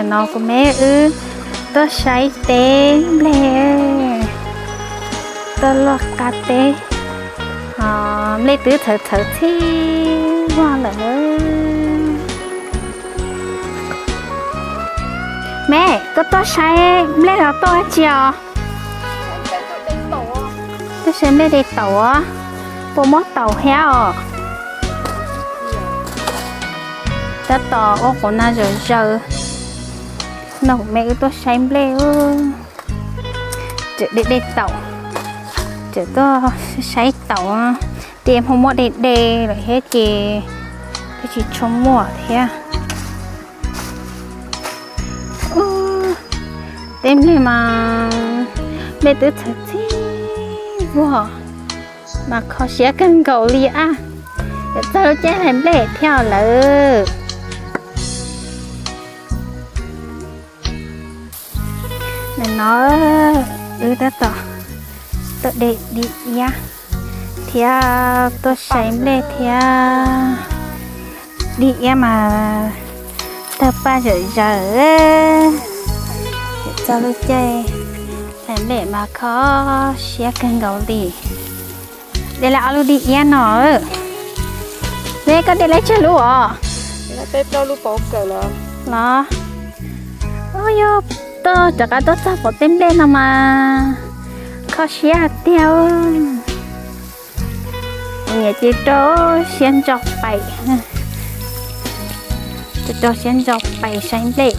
No kuv me wb tuaj saib teb nplej, tuaj luaj qab teb, nplej twb txhawv txhawv txhij vog lawm. Me, koj tuaj saib nplej los tuaj dab tsi os? Tuaj saib nplej de taum os. Puas muaj taum thiab os? Tab tom ua quav na zawm zaws. No kuv me wb tuaj saib nplej, tseem de de taum, tseem tuaj saib taum. Ces hmo muaj de de lawm thiab ces twb tsis tshua muaj thiab. Teb nplej mas nplej twb txhawv txhij vog mas kho siab kawg nkaus li a. Yuav txog lub caij hlais nplej thiab lawm. Nim no wb tab tom tuaj de di iab thiab tuaj saib nplej thiab. Di iab mas tawg paj zawm zaws. Yuav txog lub caij hlais nplej mas kho siab kawg nkaus li. De lawm ob lub di iab no. Peb, koj de lawm tsawg lub os? Los, yog tuaj rov qab tuaj txog pom tej nplej no mas kho siab tiag. Kuv niam ces rau siab ntso pais, rau siab ntso pais saib nplej.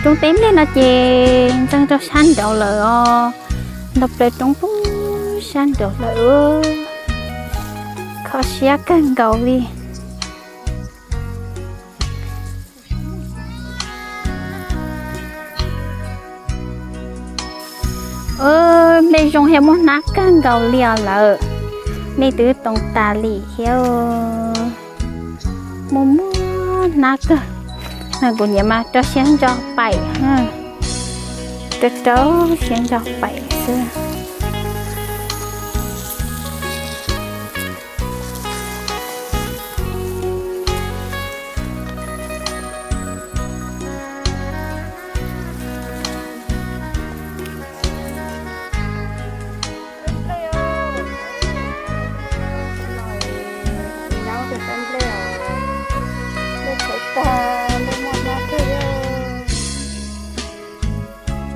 Roob teb nplej no ces ntxeev rau sab nraud lawm os, ntog plaws roob pug sab nraud lawm. Kho siab kawg nkaus li. Nplej zoo thiab muaj hnab kawg nkaus li os lawm. Nplej twb toov tas li thiab. Muaj muaj hnab kawg. Kuv niam mas rau siab ntso pais, rau rau siab ntso pais xwb.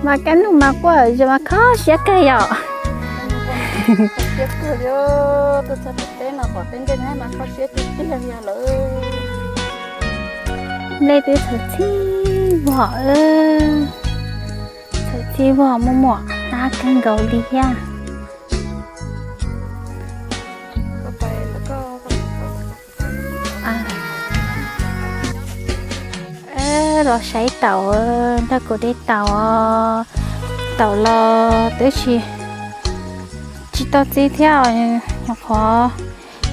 Mas kab nug mas quaj zos mas kho siab kawg yom. Nplej twb txhawv txhij vog, txhawv txhij vog muaj muaj hnab kawg nkaus li thiab. Los saib taum, nrog kuv de taum, taum los twb tsis, tsis tau txi thiab, nyuam qhuav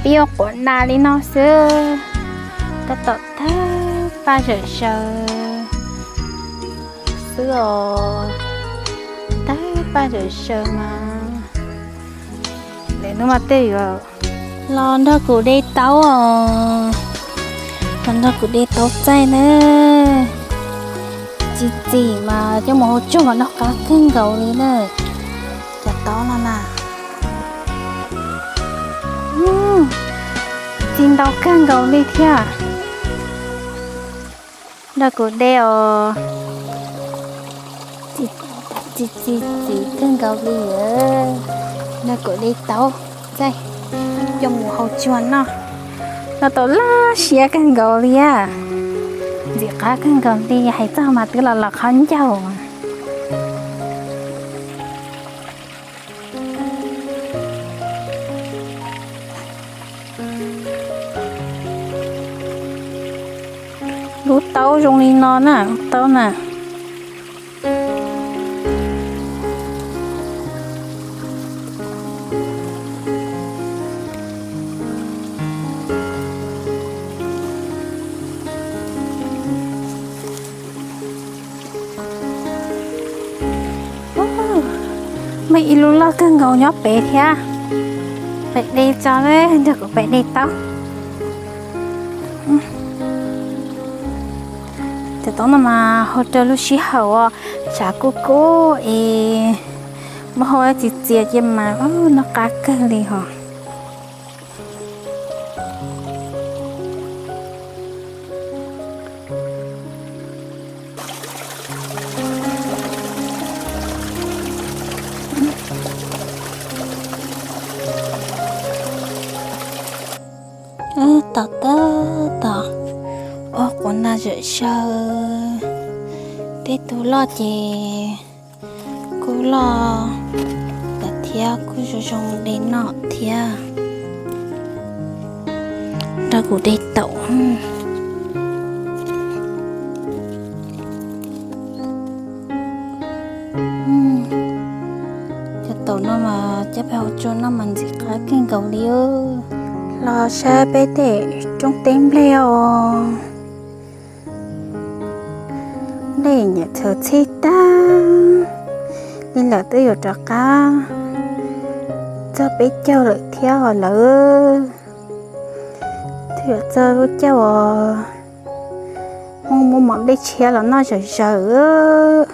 pib ua quav na li no xwb. Tab tom tawg paj zawm zaws xwb os, tawg paj zawm zaws mas. Lawv hnub mas tej yuav los nrog kuv de taum os, los nrog kuv de taum txaij na. Txi txiv mas coj mus hau tsuag mas noj qab kawg nkaus li na. Cov taum no na, txi ntau kawg nkaus li thiab. Nrog kuv de os, txi txiv kawg nkaus li. Nrog kuv de taum txaij coj mus hau tsuag noj. Noj tau laj siab kawg nkaus li a, ntxim qab kawg nkaus li, hais txog mas twb los los qhov ncauj. Lub taub zoo li no na, lub taub na. Muaj ib lub loj kawg nkaus nyob pem thiab. De tso, nrog kuv pem de taub. Cov taub no mas hau rau lub sij hawm uas tshav kub kub es muaj hau txias txias ces mas noj qab kawg li hos. Tom tab tom ua quav na zom zaws, tej tug loj ces kuj loj lawm thiab kuj zoo zoo de noj thiab. Nrog kuv de taum. Cov taum no mas coj peb hauv tsua noj mas ntxim qab kawg nkaus li. Los saib peb tej roob teb nplej os. Nplej nyuam txhaws txhij tag li lawm, twb yuav rov qab txog peb caug lawm thiab os lawv. Twb yuav txog lub caug os, muaj muaj mov dej tshiab los noj zawm zaws.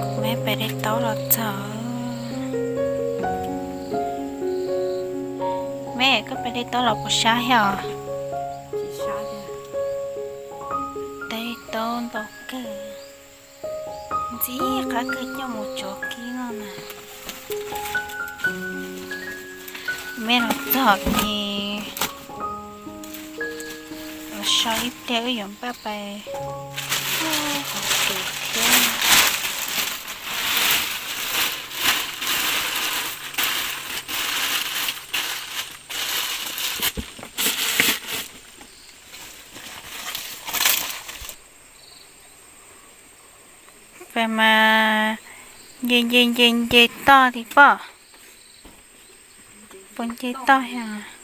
Kuv me pem de taub los txog. Me, koj pem de taub los puas sab thiab os? De taub ntau kawg, ntxim qab kawg coj mus tsuav kib noj na. Me los txog ces los so ib pliag wb yuav npaj pais hauv kev thiab. Peb mas nce nce nce nce toj tiag pob. Puas nce toj thiab?